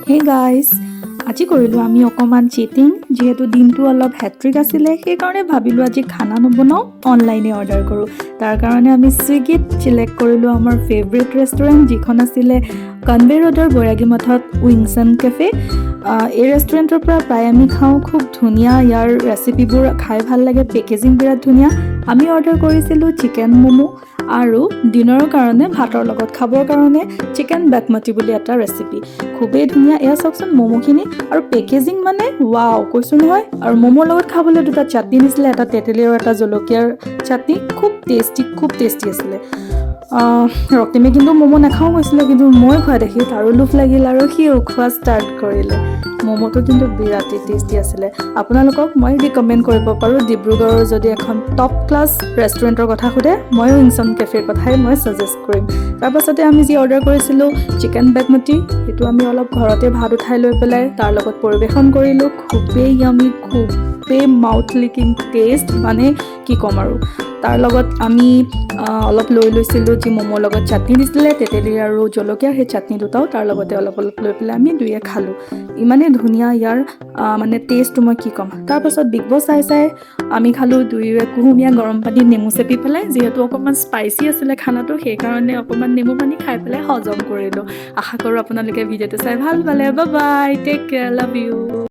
Hey guys, আজি কৰিলোঁ আমি অকণমান চিটিং। যিহেতু দিনটো অলপ হেক্টিক আছিলে, সেইকাৰণে ভাবিলোঁ আজি খানা নবনাওঁ, অনলাইনে অৰ্ডাৰ কৰোঁ। তাৰ কাৰণে আমি চুইগিত চিলেক্ট কৰিলোঁ আমাৰ ফেভৰেট ৰেষ্টুৰেণ্ট, যিখন আছিলে কনভে ৰোডৰ বৈৰাগী মঠত উইংছন কেফে। এই ৰেষ্টুৰেণ্টৰ পৰা প্ৰায় আমি খাওঁ। খুব ধুনীয়া ইয়াৰ ৰেচিপিবোৰ, খাই ভাল লাগে, পেকেজিং বিৰাট ধুনীয়া। আমি অৰ্ডাৰ কৰিছিলোঁ চিকেন ম'ম' আৰু ডিনাৰৰ কাৰণে ভাতৰ লগত খাবৰ কাৰণে চিকেন বাগমতি বুলি এটা ৰেচিপি। খুবেই ধুনীয়া। এয়া চাওকচোন ম'ম'খিনি আৰু পেকেজিং, মানে ৱাও কৈছোঁ নহয়। আৰু ম'ম'ৰ লগত খাবলৈ দুটা চাটনি দিছিলে, এটা তেতেলী আৰু এটা জলকীয়াৰ চাটনি। খুব টেষ্টি, খুব টেষ্টি আছিলে। ৰক্তিমে কিন্তু ম'ম' নাখাওঁ কৈছিলে, কিন্তু মই খোৱা দেখি তাৰো লোভ লাগিল আৰু সিও খোৱা ষ্টাৰ্ট কৰিলে। ম'ম'টো কিন্তু বিৰাটেই টেষ্টি আছিলে। আপোনালোকক মই ৰিকমেণ্ড কৰিব পাৰোঁ, ডিব্ৰুগড়ৰ যদি এখন টপ ক্লাছ ৰেষ্টুৰেণ্টৰ কথা সোধে, ময়ো উইংছন কেফেৰ কথাই মই ছাজেষ্ট কৰিম। তাৰপাছতে আমি যি অৰ্ডাৰ কৰিছিলোঁ চিকেন বাগমতি, সেইটো আমি অলপ ঘৰতে ভাত উঠাই লৈ পেলাই তাৰ লগত পৰিৱেশন কৰিলোঁ। খুবেই য়ামি, খুবেই মাউথ লিকিং টেষ্ট, মানে কি ক'ম আৰু। তাৰ লগত আমি অলপ লৈ লৈছিলোঁ, যি ম'ম'ৰ লগত চাটনি দিছিলে তেতেলী আৰু জলকীয়া, সেই চাটনি দুটাও তাৰ লগতে অলপ অলপ লৈ পেলাই আমি দুয়ে খালোঁ। ইমানেই ধুনীয়া ইয়াৰ মানে টেষ্টটো, মই কি ক'ম। তাৰপাছত বিগ বছ চাই চাই আমি খালোঁ দুয়োৱে কুহুমীয়া গৰম পানীত নেমু চেপি পেলাই। যিহেতু অকণমান স্পাইচি আছিলে খানাটো, সেইকাৰণে অকণমান নেমু পানী খাই পেলাই হজম কৰিলোঁ। আশা কৰোঁ আপোনালোকে ভিডিঅ'টো চাই ভাল পালে। Bye bye, take care, love you.